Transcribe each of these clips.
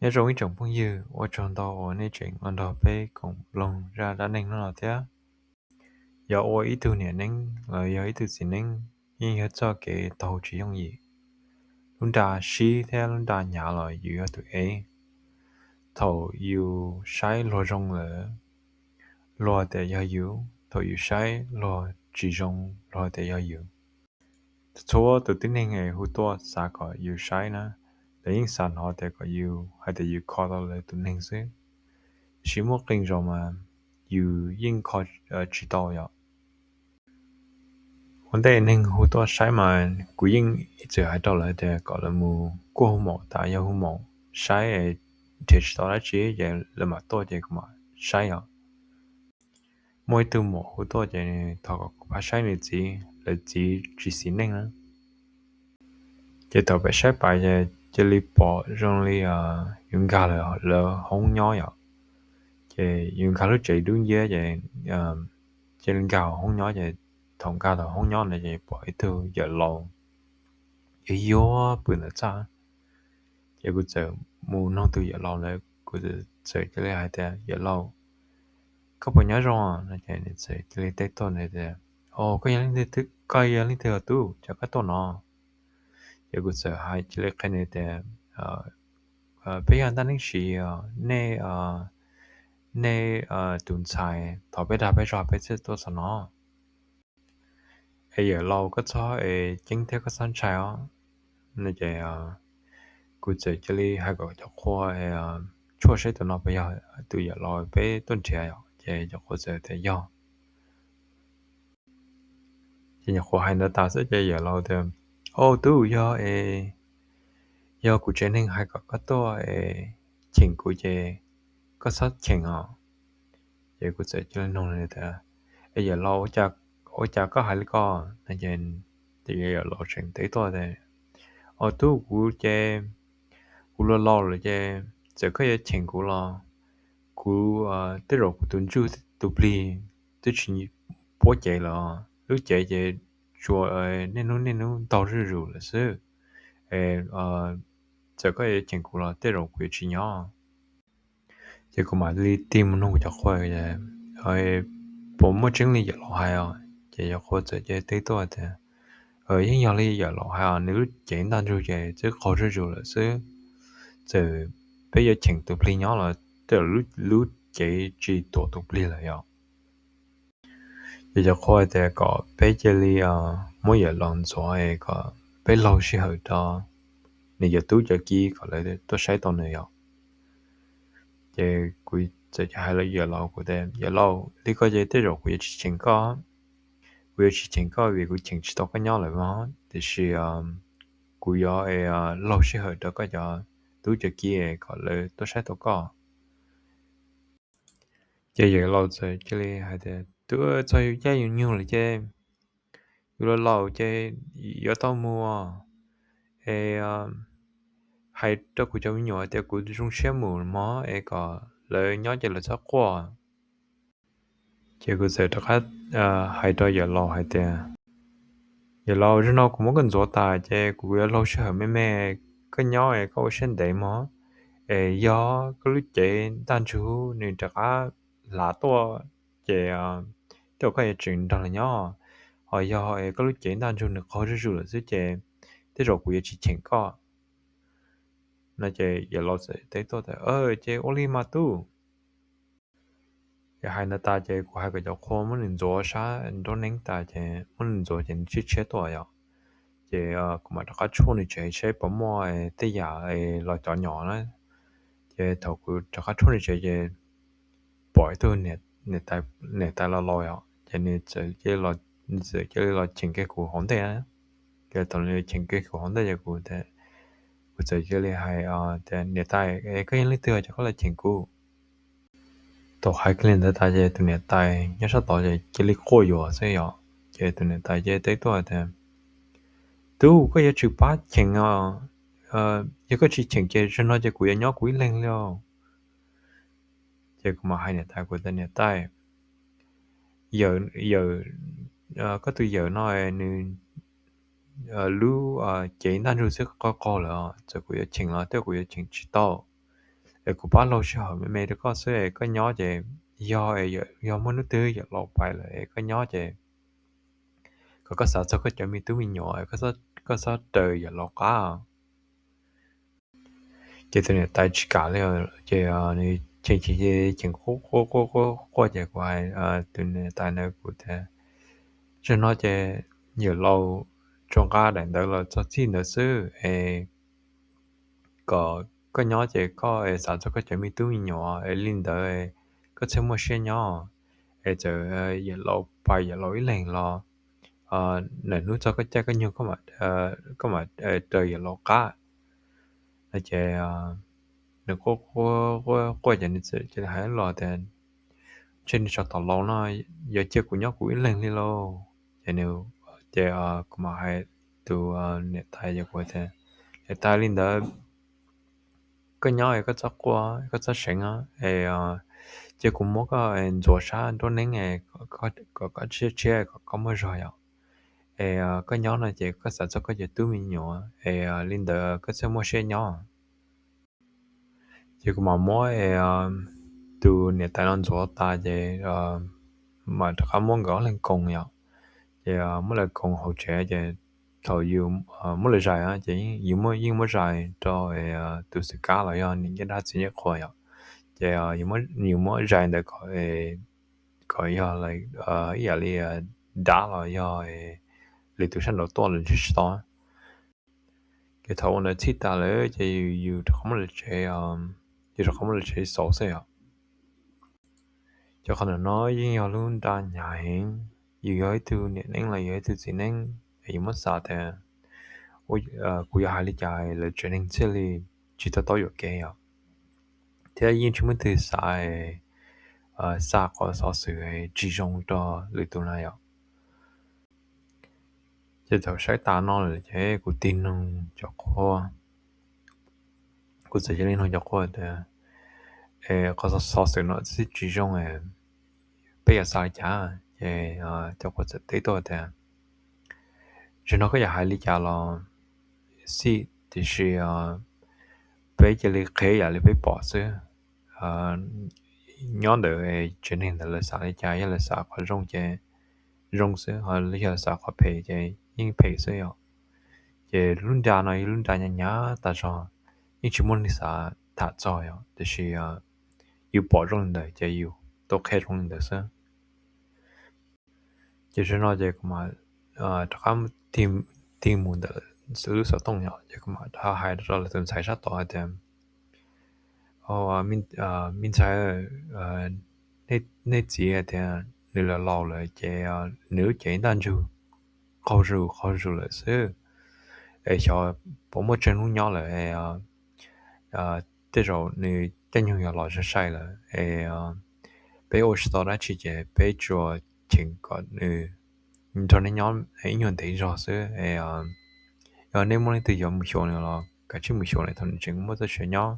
Nyob zoo ib tsoom phooj ywg, ua tsaug ntau uas nej tseem los nrog peb koom mloog zaj dab neeg no thiab. Yog ua ib tug niam neeb los yog ib tug txiv neeb yeej yog txoj kev taug tsis yooj yim. Lub nra sib thiab lub nra hnyav los yus yog tus ev. Thaum yus saib luag zoo lawm, luag tias yog yus, thaum yus saib luag tsis zoo, luag tias yog yus. Txhua tus tib neeg hu tuaj xav kom yus saib na, lawv yeej xav hnov tias kom yus hais tias yus kho tau lawv tus neeg xwb. Tiam sis muaj qee zaus mas yus yeej kho tsis tau yom. Ua ntej neeg hu tuaj saib mas kuv yeej ib txwm hais rau lawv tias kom lawv mus kuaj hu maum tas, yog hu maum saib nrhiav tsis tau dab tsi ces lawv mam tuaj ces kuv mam saib os. Muaj ib tug maum hu tuaj ces nws thov kom kuv pab saib nws txiv, lawv txiv tsis xis neej na. Ces thaum peb saib pais ces cia li pom zoo li yus nkag lawv hoob nyob yom. Ces yus nkag lub tsev dub nciab ces cia li nkag hauv hoob nyob ces thaum nkag tau hoob nyob na ces pom ib tug yawm laus yuag yuag pw ntawm txaj. Ces kuv txawm mus nug tus yawm laus ntawd, kuv txawm cia li hais tias, Yawm laus, koj puas nyob zoo? No ces nws txawm cia li teb tuaj nws tias, Koj yog leej twg os tub, cas koj tuaj no? Ces kuv txawm hais cia li qhia nws tias, Peb yog ntaj neeb siv, nej, nej tus ntxhais thov peb dag peb zog peb thiaj tuaj txog no. Es yawm laus, koj txhob ceeb thiab koj txhob ntshai os. No ces kuv txawm cia li hais kom cov qhua tshuaj saib tus no puas yog tus yawm laus peb tuaj nrhiav os. Ces cov qhua txawm tias yog. Ces nyuam qhuav hais ntawd tas xwb ces yawm laus tias, Au tub, yog es yog kuv tsev neeg hais kom koj tuaj es cheem kuv ces koj txhob cheem os. Ces kuv txawm cia li nug tias, Es yawm laus, ua cas koj hais li ko? No ces yawm laus tseem teb tuaj tias, Au tub, kuv ces kuv laus laus lawm ces txawm koj yuav cheem kuv los kuv tej zaum kuv tus ntsuj tus plig twb tsis puab cev lawm. Lub cev ces tsuas niaj hnub niaj hnub ntaug zuj zus lawm xwb. Txawm koj yuav cheem kuv los tej zaum kuv yuav tsis nyob. Ces kuv mam li tig mus nug kuv cov qhua, Puas muaj tseeb li yawm laus hais os? Ces cov qhua txawm cia li teb tuaj tias, Yeej yog li yawm laus hais os, nws lub cev ntaj ntsug ces twb qaug zuj zus lawm xwb. Txawm peb yuav cheem tus plig nyob los tej zaum lub cev tsis tuam tus plig lawm yom. Ces cov qhua tias kom peb cia li muab yawm laus ntxuav kom peb laug sij hawm rau nws cov tub cov kiv kom lawv tuaj saib tau nws yom. Ces kuv txawm hais rau yawm laus, kuv tias, Yawm laus, li ko ces tej zaum kuv yuav tsis cheem koj. Kuv yuav tsis cheem koj vim kuv cheem tsis tau koj nyob lawm mog, tiam sis kuv yuav laug sij hawm rau koj cov tub cov kiv kom lawv tuaj saib tau koj. Ces yawm laus txawm cia li hais tias, Twb txog yus caij yus nyoog lawm ces yus laus laus ces yuav tau mus es hais rau kuv cov me nyuam tias kuv zoo siab mus mog es kom lawv nyob ces lawv txhob quaj. Ces kuv txawm rov qab hais rau yawm laus hais tias, Yawm laus, zaum no kuv muab koj ntxuav tas ces kuv yuav laug sij hawm me me, koj nyob es koj ua siab ntev mog. Es yog koj lub cev ntaj ntsug nws rov qab hlav tuaj ces tej zaum koj yuav tsum nrog lawv nyob. Ho yog koj lub cev ntaj ntsug nws qaug zuj zus lawm xwb ces tej zaum kuv yuav tsis cheem koj. No ces yawm laus txawm teb tuaj tias, Ces ua li mas tub. Ces hais ntawd tas ces kuv hais kom cov qhua muab nws ntxuav sab nruab neeb tas ces muab nws ntxuav ces nws tshiab tshiab tuaj yom. Ces kuv mam rov qab tshuaj nws tsev saib puas muaj tej yam los cov nyom na. Ces thaum kuv rov qab tshuaj nws tsev ces pom ib tug niam tais laus laus yom, ces nws txawm cia li los cheem kiag kuv hauv ntej. Ces thaum nws cheem kiag kuv hauv ntej ces kuv, kuv txawm cia li hais tias, Niam tais, koj yog leej twg ces koj los cheem kuv? Thaum hais kiag li ntawd tas ces tus niam tais nyob sab tod ces cia li quaj yuav xwb yom. Ces tus niam tais cia li teb tuaj tias, Tub, koj yuav tsum pab cheem os. Yog koj tsis cheem ces zaum no ces kuv yuav nyob kuv ib leeg li os. Ces kuv mam hais niam tais, kuv tias, Niam tais, yawm, koj tus yawm no nws lub cev ntaj ntsug xwb qaug qaug lawm, txawm kuv yuav cheem los tej kuv yuav cheem tsis tau. Es kuv pab laug sij hawm me me rau koj xwb es koj nyob ces yog, yog muaj hnub twg yawm laus pais lawm es koj nyob ces kom koj xav txog koj cov me tub me nyuam, koj txhob raws yawm laus qab. Ces tus niam tais tsis kam li, ces nws cheem cheem quaj quaj quaj quaj ces kuv hais, tus niam tais ntawd kuv tias, tseem no ces yawm laus tsuas nqa daim ntawv los txog txij ntawd xwb es kom koj nyob ces koj es xav txog koj cov me tub me nyuam es li ntawd koj thiaj muaj siab nyob. Es txawm yawm laus pais yawm laus ib leeg los, lwm hnub txog koj caij koj nyoog koj mam raws yawm laus qab. No ces nws quaj quaj quaj ces nws txawm cia li hais los tias, ntshe nws tsov tom laus no yuav cia kuv nyob kuv ib leeg li lauj. Ces nws, ces kuv mam hais tus niam tais, kuv tias, niam tais, li ntawd koj nyob es koj txhob quaj, koj txhob seev es cia kuv muab koj ntxuav sab nruab neeb kom koj tshiab tshiab kom koj muaj zog yom. Es koj nyob no ces koj xav txog koj cov tub me nyuam es li ntawd koj thiaj muaj siab nyob. Ces kuv mam muab tus niam tais no ntxuav tas ces mam rov qab muab nkawd ob leeg koom yom. Ces muab lawv koom hauv tsev ces thaum yus muab lawv zais ces yus yeej muab zais rau tus xwm kab los yog niam ncej dab txiv ncej qhua yom. Ces yus muab zais ntawd kom yog ib yam li dab los yog lwm tus sab nraud tuaj los ntshe tsis tau. Ces thaum ua ntawd txhij tas lawm ces yus rov qab muab lawv tsev, yus rov qab muab lawv tsev xauv xwb yom. Ces qhov ntawm no yeej yog lub nra hnyav heev. Yus yog ib tug niam neeb los yog ib tug txiv neeb es yus muab xav tias kuv yuav hais li cas lawv tsev neeg thiaj li tsis to taub yuam kev yom. Thiab yeej tsis muaj leej twg xav xa qhov xov xwm tsis zoo rau lwm tus na yom. Ces thaum saib tas no lawm ces kuv tig noog cov qhua, kuv txawm cia li noog cov qhua tias, es qhov xov xwm no txhij tsis zoo, peb yuav xav li cas? Ces cov qhua txawm teb tuaj tias, tsis no koj yuav hais li cas los xij, tiam sis peb cia li qhia yam li peb pom xwb. Nyob ntawm tsev neeg ntawd lawv xav li cas, yog lawv xav qhov zoo ces zoo xwb, ho yog lawv xav qhov phem ces yeej phem xwb yom. Ces lub nra no yog lub nra hnyav hnyav tas zog, yeej tsis muaj neeg xav tham txog yom, tiam sis yus pom zoo li ntawd ces yus tau qhia zoo li ntawd xwb. Ces zaum no ces kuv mam rov qab tig mus ntawm lub xov tooj yom, ces kuv mam rov hais rau lawv tus ntxhais sab tod hais tias, me ntxhais, nej txiv hais tias nws laus laus lawm ces nws lub cev ntaj ntsug qaug zus qaug zus lawm xwb. Es xyov puas muaj tsawg hnub nyob lawm, tej zaum nws caij nyoog yuav los sai sai lawm es peb ua tsis tau dab tsi ces peb tsuas cheem kom nws nrog nej nyob ib nyuag ntev zog xwb. Yog nej muaj leej twg yuav mus xyuas nws los kav tsij mus xyuas nws thaum nws tseem muaj txoj sia nyob.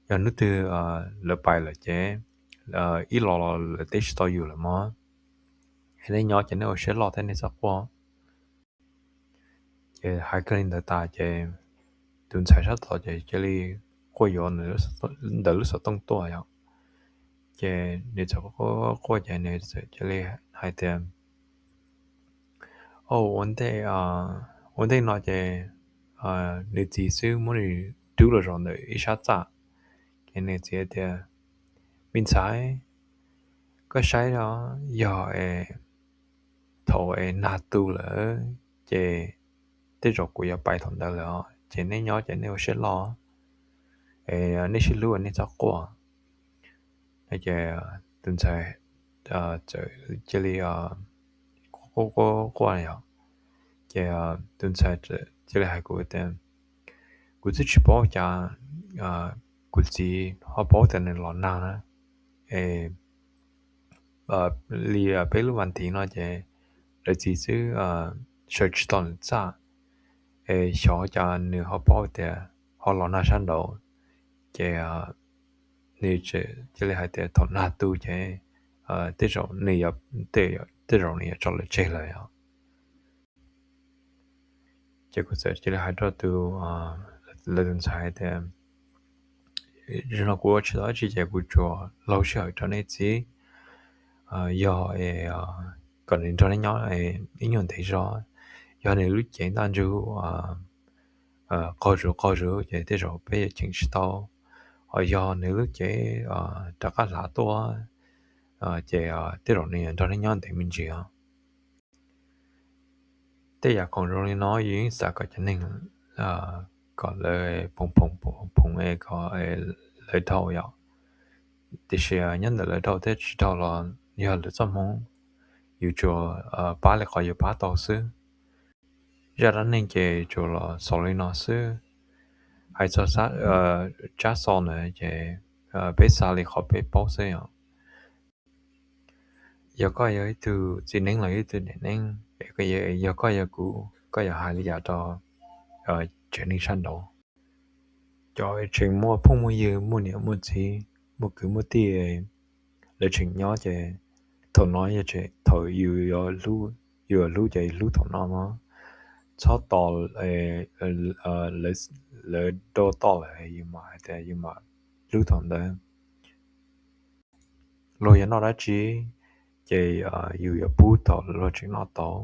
Yog hnub twg lawv pais lawm ces ib los los lawv teb tsis tau yus lawm mog. Es nej nyob ces nej ua siab loj thiab nej txhob quaj. Ces hais kiag li ntawd tas ces tus ntxhais sab tod ces cia li quaj yuav ntawm lub xov tooj tuaj yom. Ces nws txawm quaj ces nws txawm cia li hais tias, ua ntej no ces nws txiv xwb muab nws rub los zaum ntawm ib sab txaj. Ces nws txiv tias, me ntxhais, koj saib os, yog es thaum es nag tu lawm ces tej zaum kuv yuav pais thaum ntawd lawm os, ces nej nyob ces nej ua siab loj, es nej sib hlub nej txhob quaj. Ces tus ntxhais txawm cia li quaj quaj yom. Ces tus ntxhais cia li hais kuv tias, kuv twb tsis paub cas kuv txiv ho paub tias nws los nag na. Es li peb lub vas thiv no ces lawv txiv xwb sawv tsis tau nws txaj, es xyov cas nws ho paub tias ho los nag sab nraud. Ces nws cia li hais tias thaum nag tu ces tej zaum nws, tej zaum nws yuav tso lawv tseg lawm os. Ces kuv txawm cia li hais rau tus, lawv tus ntxhais tias, Zaum no kuv ua tsis tau dab tsi ces kuv tsuas laug sij hawm rau nej txiv. Yog kom nws nrog nej nyob ib nyuag ntev zog. Yog nws lub cev ntaj ntsug qaug zog qaug zog ces tej zaum peb yuav cheem tsis tau. Ho yog nws lub cev rov qab hlav tuaj ces tej zaum nws yuav nrog nej nyob ntev me ntsis os. Tej yam khoom zoo li no yus yeej xav kom cov neeg kom lawv phoom phoom phoom es kom lawv dhau yom. Tiam sis nyob ntawm lawv dhau thiab tsis dhau los yog lawv txoj hmoov, yus tsuas pab li qhov yus pab tau xwb. Zaj dab neeg ces tsuas los xaus li no xwb. Hais txog tsab xov ntawd ces peb xav li qhov peb paub xwb yom. Yog koj yog ib tug txiv neeb los ib tug niam neeb, yog koj yog kuv, koj yuav hais li cas rau tsev neeg sab nraud? Cov tseem muaj phooj muaj ywg, muaj niam muaj txiv, muaj kwv muaj tij, lawv tseem nyob ces thaum no yog thaum yus yuav hlub ces hlub thaum no no, txhob tos lawv do toj lawm yus mam hais tias yus mam hlub thaum ntawd. Luag yuav noj dab tsi ces yus yuav pub thaum luag tseem noj tau.